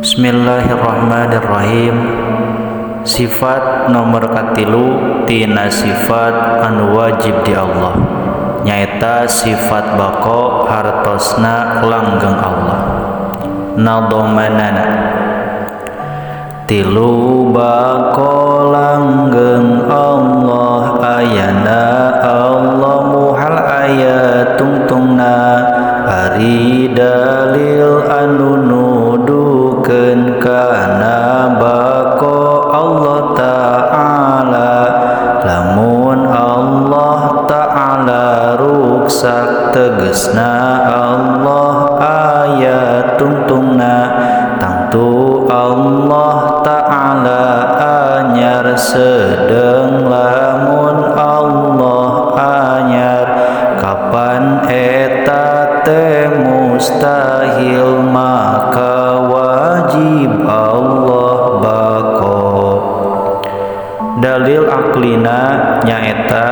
Bismillahirrahmanirrahim. Sifat nomor katilu tina sifat anu wajib di Allah nyaeta sifat bako hartosna langgeng Allah. Nadomanana tilu bako langgeng Allah ayana Allah muhal aya tungtungna ari dalil anu nudukeun kana bako Allah Ta'ala. Lamun Allah Ta'ala ruksak tegesna Allah aya tungtungna tangtu Allah Ta'ala anyar sedeng lamun Allah anyar kapan eta teh mustahil maka wajib Allah bako. Dalil aklina nyaeta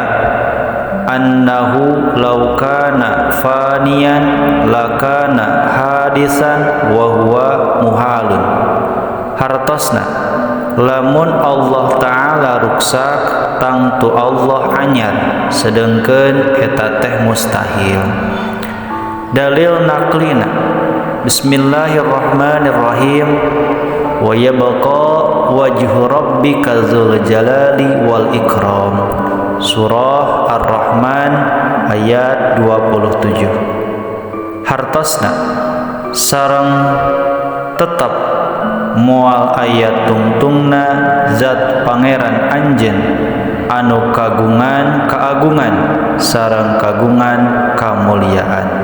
annahu law kana faniyan lakana hadisan wa huwa muhalun. Hartosna lamun Allah Ta'ala ruksak tangtu Allah anyar sedengkeun eta teh mustahil. Dalil naklina Bismillahirrahmanirrahim wa yabqa wajhu rabbika dzul jalali wal ikram. Surah Ar-Rahman ayat 27. Hartosna sareng tetap moal aya tungtungna zat pangeran anjeun anu kagungan keagungan sareng kagungan kamuliaan.